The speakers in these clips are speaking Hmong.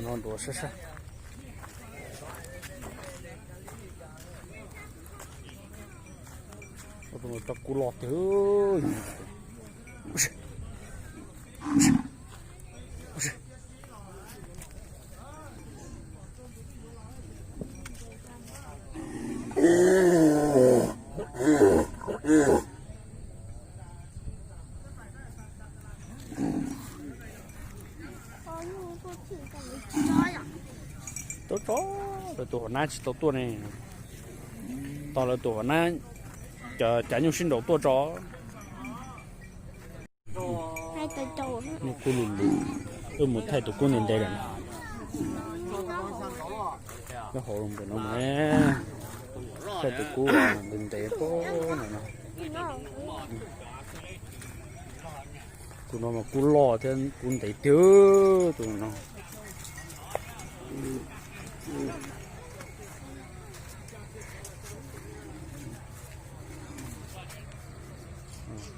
Nruav sab sab. Tus no rov kub loj tiag. Tuaj tso, lawv tus hauv nab tsis tau tuaj ne. Tos lawv tus hauv nab, cov cav nyuj sib nraus tuaj tso. Nyuj kub lug lug, wb mus thaij tus kub ntev ntev lawm. Nyob hauv ntawm no mas, thaij tus kub ntev ntev pob no no. Tus no mas kub loj thiab kub ntev tiag tus no.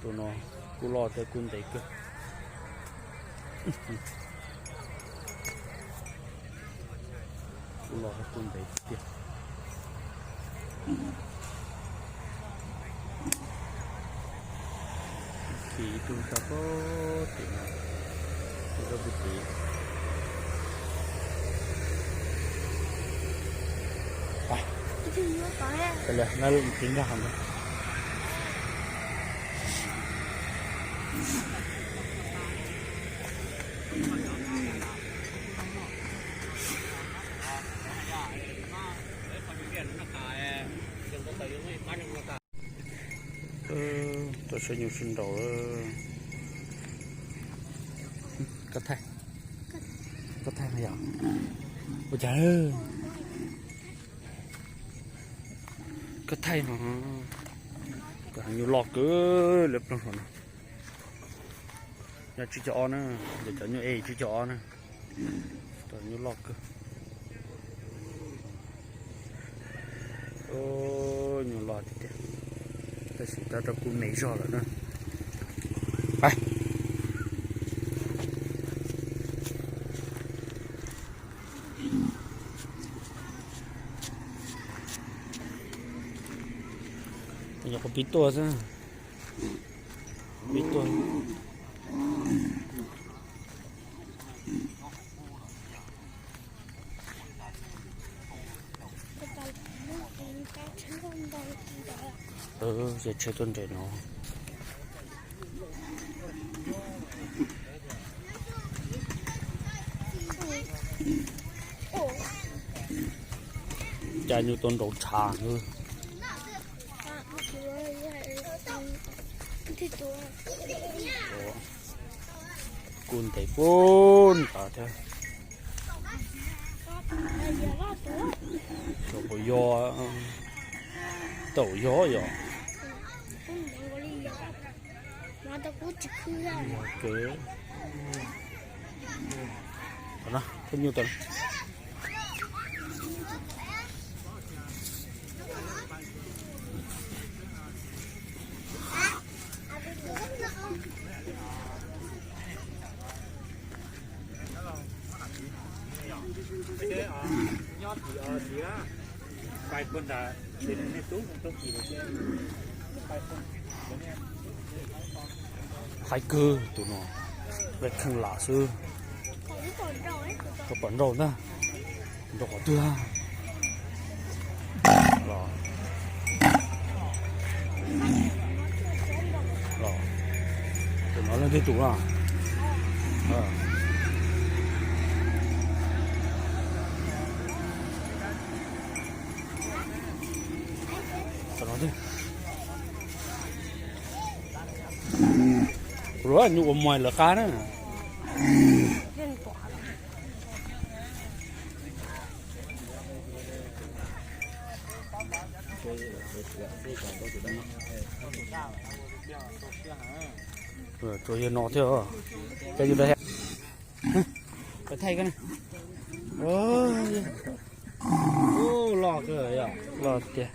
Tus no kub loj thiab kub ntev kawg. Kub loj thiab kub ntev tiag. Khi ib tug rau pob tim no, ib tug rau pem tid. Kav liam, lawv tiv nkag hauv ntawd. Tuaj saib nyuj sib nraus. Koj thaij, koj thaij no yog ua cas? Koj thaij no, nyuj loj kawg li ploog no. Nyob tsib caug ob na, cov nyuj e tsib caug ob na. Cov nyuj loj kawg. Nyuj loj tiag tiag, tab sis rov rau kuv me zog lawm na. Nyuam qhuav pib tuaj xwb, pib tuaj. Ces tsheb tuaj nres no. Cas nyuj tau nraus tshav. Kuj ntev pub nrad thiab. Puas yog, tau yog yog. Thib nyuj tau. Hais kawg tus no, kheej lam xwb. Koj pom nrauj ntag, nrauj qhov twg los, los, tus no leej twg tus no? Tus no, kuv luag nyuj ua muag lawv qab na. Tsuas yog no thiab, cas yus lawv, thaij koj ne. Loj kawg, loj tiag.